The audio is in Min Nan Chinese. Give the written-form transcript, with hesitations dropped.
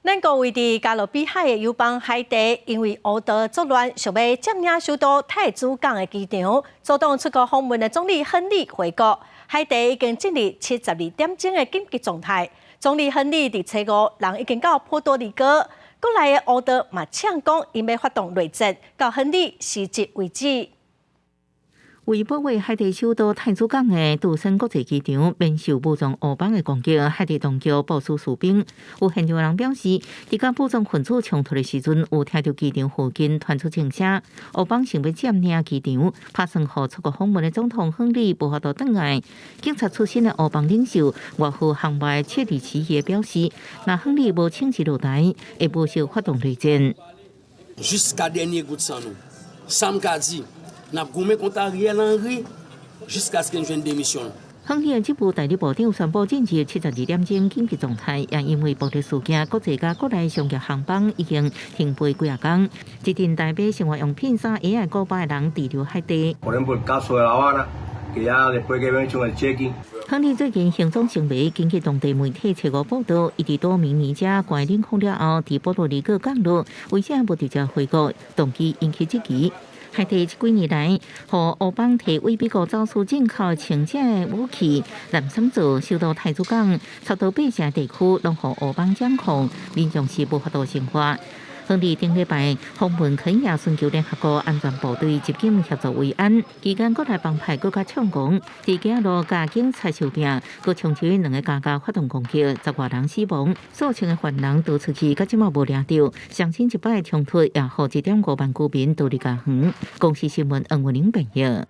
咱國位佇加勒比海的友邦海地，因為烏道作亂，想欲佔領首都太子港的機場，阻擋出國訪問的總理亨利回國。海地已經進入72點鐘的緊急狀態。總理亨利佇初五人已經到波多黎各，國內的烏道嘛嗆講，𪜶欲發動內戰，到亨利辭職為止。為保衛海地首都太子港的杜森國際機場免受武裝烏幫的攻擊，海地當局部署士兵。有現場人表示，佇佮武裝分子衝突的時陣，有聽著機場附近傳出槍聲，烏幫想欲佔領機場，拍算予出國訪問的總統亨利無法度轉來。警察出身的烏幫領袖外號紅襪切里奇也表示，若亨利無請辭落台，會無惜發動內戰。 Jiska dènye gout san nou, sa m ka di, n ap goumen kont Ariel Henry jiskaske n jwenn demisyon l. 亨利的職務代理部長宣布進入72點鐘緊急狀態，也因為暴力事件，國際佮國內商業航班已經停飛幾仔工。一陣台買生活用品、衫鞋仔古巴的人滯留海地。亨利最近行蹤成謎，根據當地媒體初五報道，伊佇多明尼加關領空了後，佇波多黎各降落，為啥無直接回國？動機引起質疑。海地這幾年來，予烏幫提為美國走私進口槍支武器、藍山做首都太子港，差不多八成地區攏予烏幫掌控，民眾是無法度生活。亨利頂禮拜訪問肯亞，尋求聯合國安全部隊入境協助維安。期間，國內幫派閣較暢狂，佇街路共警察相拚，閣衝擊兩個家家發動攻擊，十外人死亡，數千个犯人逃出去，到這馬無掠著。上新一擺衝突也予1.5萬居民逃離家園。公視新聞黃文玲編譯。